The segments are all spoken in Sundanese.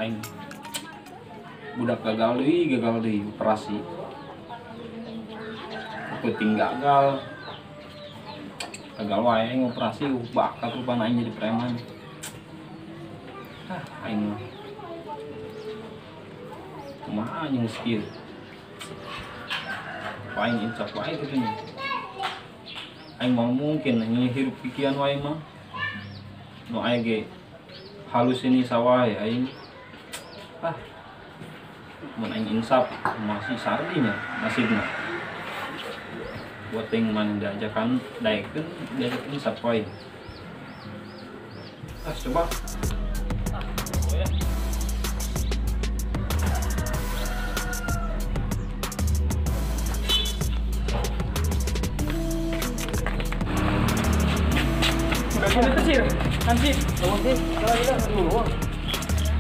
Aing budak gagal deui operasi. Penting gagal. Gagal wae aing operasi bakat rupana aing jadi preman. Ah, aing mah. Kumaha anjing skill. Aing insaf wae kitu nya. Aing mah mungkin anjing hirup pikiran wae mah. Nu aya ge halus ini sawah ya aing. Ah. Mun aing insaf masih sardinya nasibna. Buat yang mana diajakan daekeun diajak insaf wae. Ah, coba. Ah, ya. Udah gitu sih, Hansip.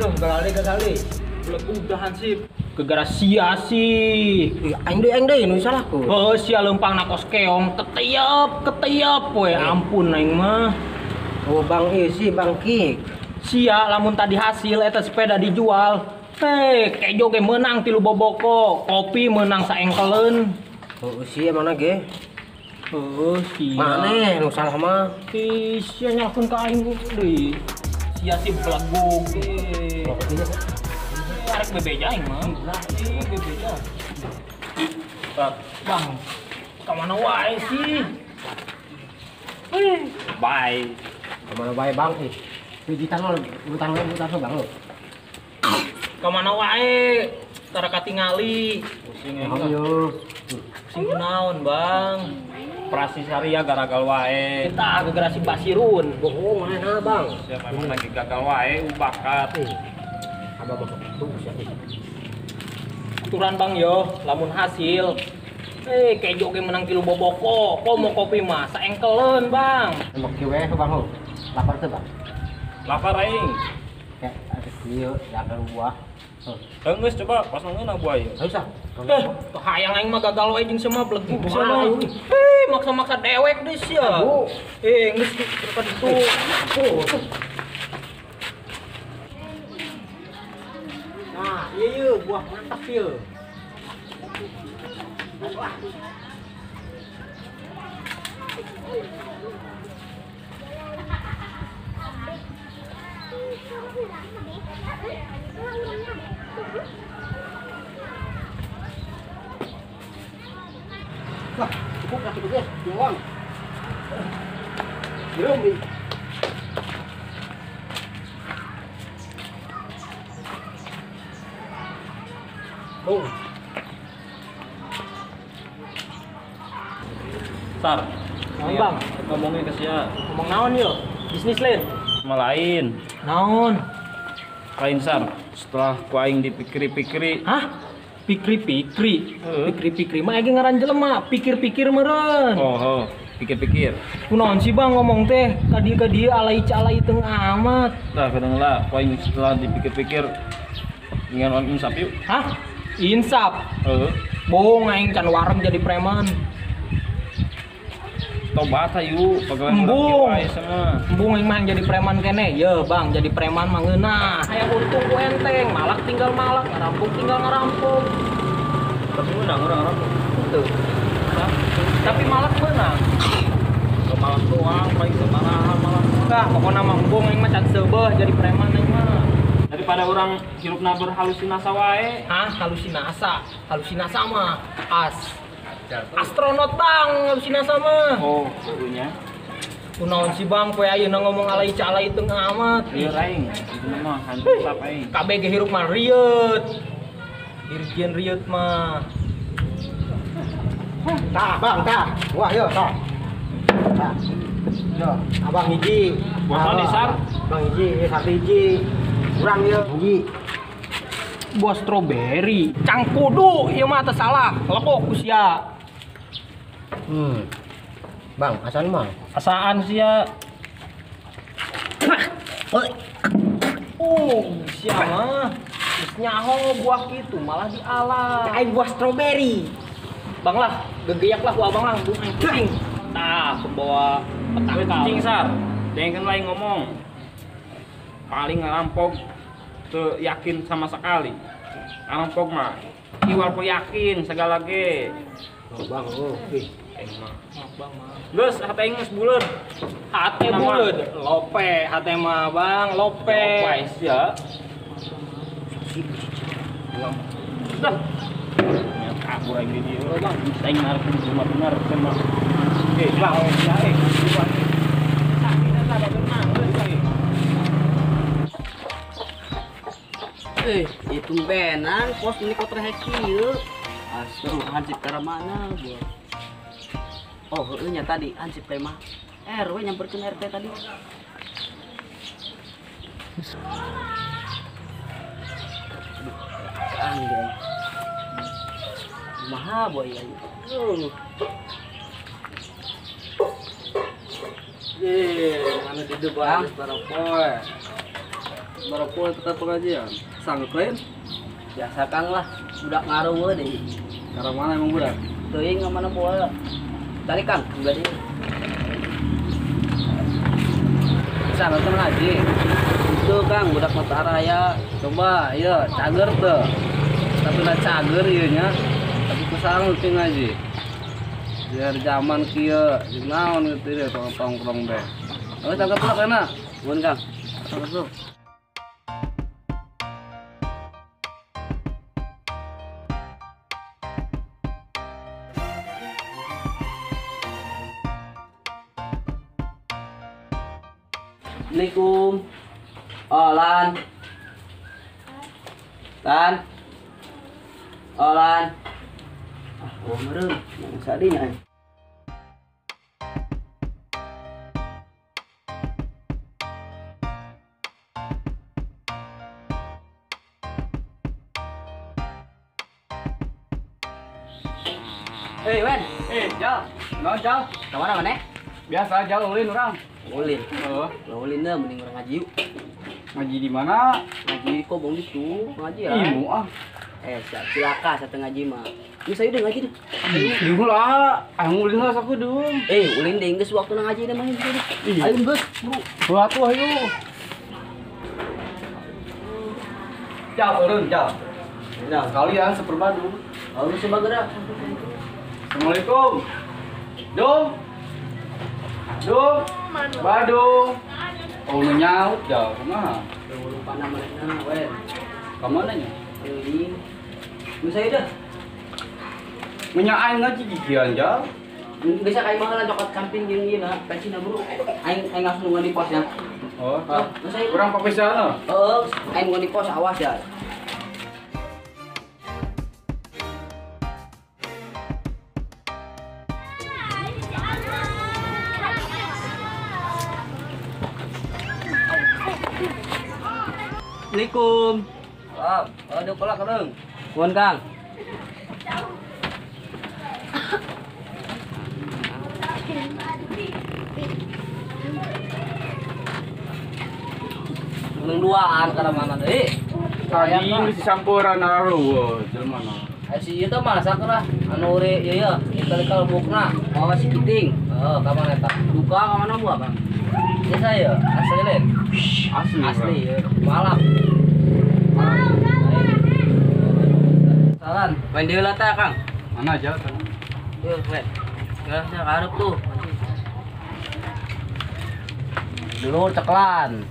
Tuh, gagal deh. Udah Hansip. Gegara sia sih. Aing deui nu salah ku. Heuh, sia leumpang na kos keong keteyep we ampun aing mah. Oh, Bang ieu sih Bang Kik. Sia lamun tadi hasil eta sepeda dijual. Hei, kejo ge meunang 3 boboko, kopi meunang saengkeleun. Heuh, sia mana ge? Heuh, sia. Maneh nu salah mah? Ih, sia nyalahkeun ka aing deui. Sia sih belegug ge. Arek bebeja aing mah. Ih, bebeja. Bang, ka mana wae sih? Bye. Ka mana wae Bang ih. Pijitan lo, utang Bang lo. Ka mana wae? Tara katingali. Pusing aing. Ayo. Pusing kunaon, Bang? Operasi syariah garagal wae. Kita gegara si Basirun. Bohong mana Bang? Siapa emang lagi gagal wae bakat. Abang tuh siapa? Aturan Bang yo, lamun hasil. Kejo ge menang 3 boboko, komo kopi mah saengkeleun Bang. Emang kieu we Bang lo. Lapar teu Bang? Lapar aing. Kayak ada kieu jagal buah. Geus coba pas ngeunah buah ieu. Usah. Hayang aing mah gagal wae jeung semua belegug sia. Maksa-maksa dewek deui sia. Geus ka ditu. Nah, iya buah mantap ieu. Wah. Wah, cukup lah cukup ya, doang. Belum nih. Oh. Sar, naon Bang? Ngomongnya ke sia. Ngomong naon yo? Bisnis lain? Sama lain. Naon? Lain Sar, setelah ku aing dipikri-pikri. Hah? Pikri-pikri? Pikri-pikri mah ge ngaran jelema, pikir-pikir meureun. Oh, pikir-pikir. Kunaon sih Bang ngomong teh? Ka dieu alai-alai teu amat. Tah kadang lah, ku aing setelah dipikir-pikir dengan orang insaf yuk. Hah? Insaf? Heeh. Bohong aing can wareg jadi preman. Tobat ayu, pegawai embung. Embung aing mah jadi preman kene. Ye, Bang, jadi preman mah ngeunah. Aya untung ku enteng, malak tinggal malak, ngarampok tinggal ngarampok. Tapi meunang urang ngarampok. Henteu. Tapi malak meunang. Malak doang, paling sabaraha malak. Tah, pokona mah embung aing mah can seubeuh jadi preman aing mah. Daripada orang hirupna berhalusinasa wae. Hah, halusinasa. Halusinasa mah as. Astronot Bang, halusinasa mah. Oh, punya. Kunaon sih Bang, kowe ayeuna ngomong alai-alai teu amat. Ieu aing, itu mah hansap aing. Kabeh ge hirup mah rieut. Dirjen rieut mah. Tah, Bang, tah. Wah, yo, tah. Tah. Yo, abang hiji. Buah naon Sar? Bang hiji, satu hiji. Kurang ieu, hiji. Buah stroberi. Cangkudu ieu mah teu salah. Lebok ku sia. Bang, asaan mah? Asaan sia. Oh, sia mah. Geus nyaho buah kitu malah dialah. Aing buah stroberi. Bang lah, gegeyak lah ku abang lah, aing pusing. Tah, kebawa petangkal. Cing Sar, dengkeun lain ngomong. Paling ngerampok. Teu yakin sama sekali. Arampok mah iwal ku yakin segala ge. Oh, Bang, oh, ih. Aing mah. Bang mah. Geus hate aing geus buleud. Hate buleud, lope, hate mah Bang, lope. Lope sia. Dah. Kabur aing di dieu, Bang. Aing narik di rumah bener mah. Eh, Bang, ya eh. Eh, itu benang pos ini kotor heki yuk. Aduh, hansip ke mana gua? Oh, heueuh nya tadi hansip teh mah. RW nyamperkeun RT tadi. Aduh, anjay. Kumaha boy ieu? Anu di depan barapoe. Barapoe tetap pengajian. Sanggup lain? Biasa Kang lah, budak ngaruh deh. Karena mana emang budak? Teuing mana poe. Tadi Kang, enggak deh. Sanggup ngaji. Itu Kang, budak mata raya. Coba, iya, cager tuh. Tapi lah cager ieu nya. Tapi ku sanggup teu ngaji. Biar zaman kieu, jeung naon gitu deh tongkrong teh. Oh, cakep lah kana. Nuhun Kang. Cakep tuh. Assalamualaikum. Oh, Lan. Lan. Oh, Lan. Ah, gua meureun. Yang sadinya. Eh, Wen. Eh, Jal. Naon, Jal? Ka mana maneh? Biasa Jal ulin urang. Ulin. Heeh. Ulin deh mending urang ngaji yuk. Ngaji di mana? Ngaji kok bong gitu, ngaji ya. Ilmu ah. Eh, siap cilaka satu ngaji mah. Ini saya udah ngaji deh. Ih, lah, aing ulin lah sakudu. Eh, ulin deh geus waktu ngaji deh mah gitu. Ayo geus, bro. Gua atuh ayo. Jal, turun, Jal. Nah, sekalian seperbadu. Lalu sebagera. Assalamualaikum. Dong. Dong. Badung. Oh, nu nyaut jauh kumaha? Lupa namanya, we. Ka mana nya? Teuing. Nu saya dah. Nya aing ngaji gigian jauh. Geus ka imah lah cokot camping jeung ieu na, pecina bro. Aing aing langsung nungguan di pos ya. Oh, nu saya urang papisana. Heeh, aing nungguan di pos awas ya. Assalamualaikum. Salam. Aduh, kolak kereung. Nuhun, Kang. Nung duaan kana mana deui? Tadi geus disampuran areueuh jelema na. Si ieu teh masak lah anu ure ieu ya, kita bukna. Oh, si kiting. Heeh, ka mana eta? Duka ka mana buah, Kang? Biasa ya, asli lain. Asli. Asli ya. Malap. Salan, main deui lah teh, Kang. Mana aja Kang? Yeuh, we. Geus karep tuh. Dulur ceklan.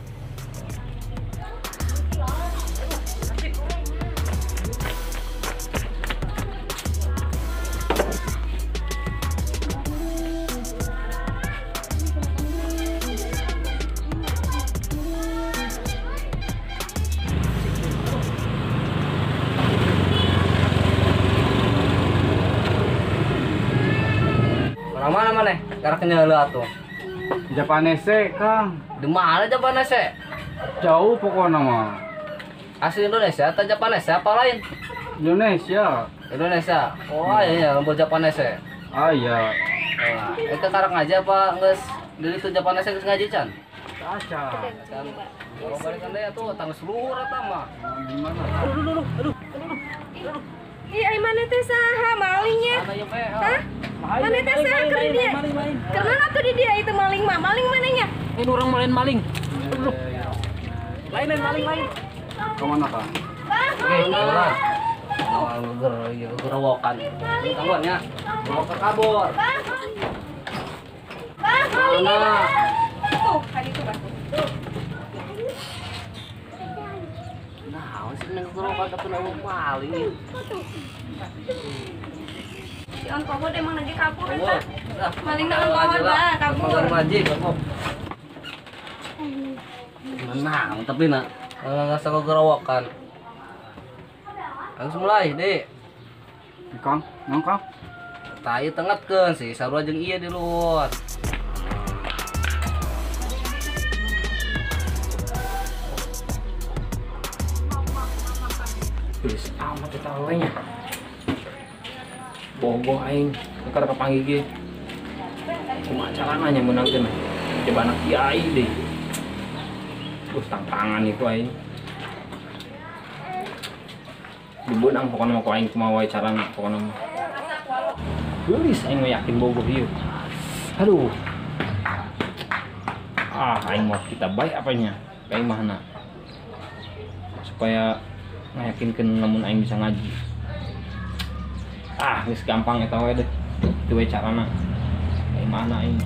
Orang mana maneh? Karak nyala atuh. Japanese, Kang. Di mana Japanese? Jauh pokoknya mah. Asli Indonesia atau Japanese apa lain? Indonesia. Indonesia. Oh iya, lembur Japanese. Ah iya. Nah, itu karak ngaji apa geus dari itu Japanese geus ngaji can? Aca. Can. Kalau balikan deh atuh tanggung seluruh eta mah. Gimana? Aduh, aduh, aduh. Aduh. Ih, ai mana teh saha malingnya? Hah? Mana teh saha keur di dia? Karena atuh di dia itu maling mah. Maling mananya? Ini orang maling maling. Lain lain maling lain. Kemana Kang? Oke, keluar. Geger, gegerowokan. Tangguannya, bawa ke kabur. Mana? Tuh, tadi tuh, Bang. Nah, sih nang gegerowokan tapi nang maling. Si on kohod emang lagi kabur eta. Maling na on kohod lah, kabur. Ngaji, kabur. Nah, tapi nak nggak sama gerowokan. Langsung mulai, Dek. Kang, nang Kang. Tai tengetkeun sih, sarua jeung ieu di luhur. Geus amat eta we nya. Bogoh aing, keur kapanggih ge. Kumaha carana nya meunangkeun? Coba anak kiai deh. Terus tantangan itu aing. Dibeunang pokona mah ku aing kumaha wae carana pokona mah. Geulis aing mah yakin bogoh ieu. Aduh. Ah, aing mau kita baik apanya? Aing mah na. Supaya ngayakinkeun lamun aing bisa ngaji. Ah, geus gampang eta we deh. Itu we carana. Aing mah na aing.